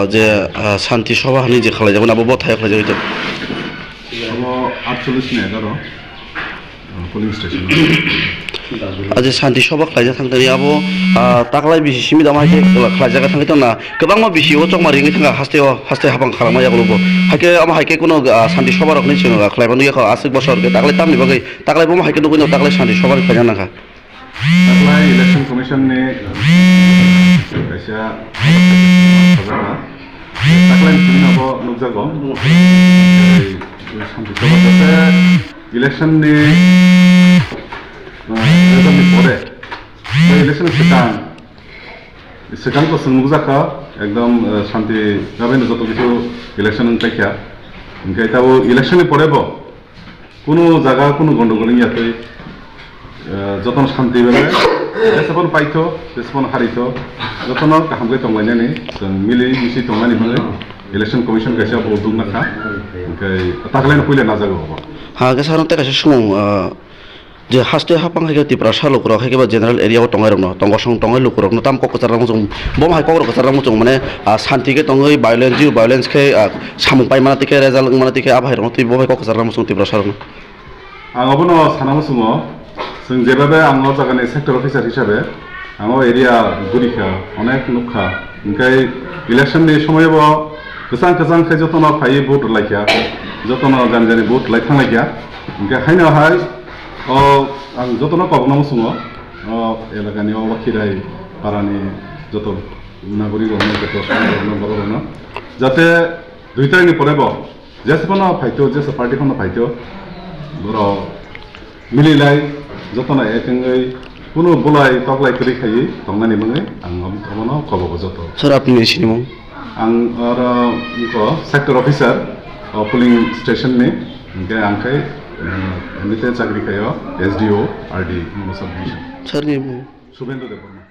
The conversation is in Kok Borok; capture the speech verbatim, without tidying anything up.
Je, ah, Shanti Sabha hinwi je khlaijakmani, abo bo thaio khlaijagwi tongo. Abo aatchollish ni egaroh, ah, polling station. Ah, je Shanti Sabha khlaijak thangtani abo, ah, taklai bisi simi dama hai khe khlaijak thangwi tongna, kwbangma bisi o chokma ringwi thangkha, haste o, haste hapang khalangma yagulo bo. Hai khe amo hai khe kuno, ah, Shanti Sabha rokni chwng, ah, khlaiba nukya kho aswk bosor khe taklai tamni bagwi, taklai bomo hai khe nugwi no taklai Shanti Sabha khlaijak nangkha. Taklai Election Commission ni kaisa sajak na. Taklai ni simi no bo nukjago. Ei, Shanti Sabha jate election ni, ah, result ni pore, bai election ni swkang, swkang to chwng nukjakha, ekdom, ah, shanti bhabe no joto kichu election wng paikha. Hinkhe tabuk election ni pore bo kunu jaga kunu gondogol wngya twi, eh, jotono shanti bele, jesabon paitho, jesabon harito, jotono kaham khe tonglainani, chwng mili misi tongnani bagwi Election Commission kaisa bo dukna kha, hinkhe taklaino puila najago obo. Ha, khe sano tei kaisa sumung, ah, je haste hapang hai khe Tiprasa lukurok hai khe ba general area o tongnai rokno, tongosong tongnai lukurokno tam kok kwchar rok muchung, bo hai kok rok kwchar rok muchung mane, ah, shanti khe tongwi violence, zero violence khe, ah, samung pai mana tikhe, result wng mana tikhe, abo hai rokno twi bo bai kok kwchar muchung Tiprasa rokno. Ang obono sana muchungo, chwng jebabe ang o jagani sector officer hisabe ang o area gurikha, onek nukha, hinkhe election ni somoyo bo kwchang kwchang khe jotono phaiwi vote rwlaikha, jotono jani jani vote rwlai thanglaikha, hinkhe haino hai o ang jotono kobokna muchungo, o elakani o Wakhirai parani joto nagorik rokno, joto borok rokno, jate dui tarikni pore bo jesa phano phaito, jesa party phano phaito, borok mililai jotono ek wngwi kunu bulai toklai kwrwi khaiwi tongnani bagwi ang obono kobogo joto. Sir, apni sinimung? Ang oro wngkha sector officer o polling station ni, hinkhe ang khai, eh, M D T chakri khaio S D O R D Mungsa division. Sir ni mung? Subendra Debbarma.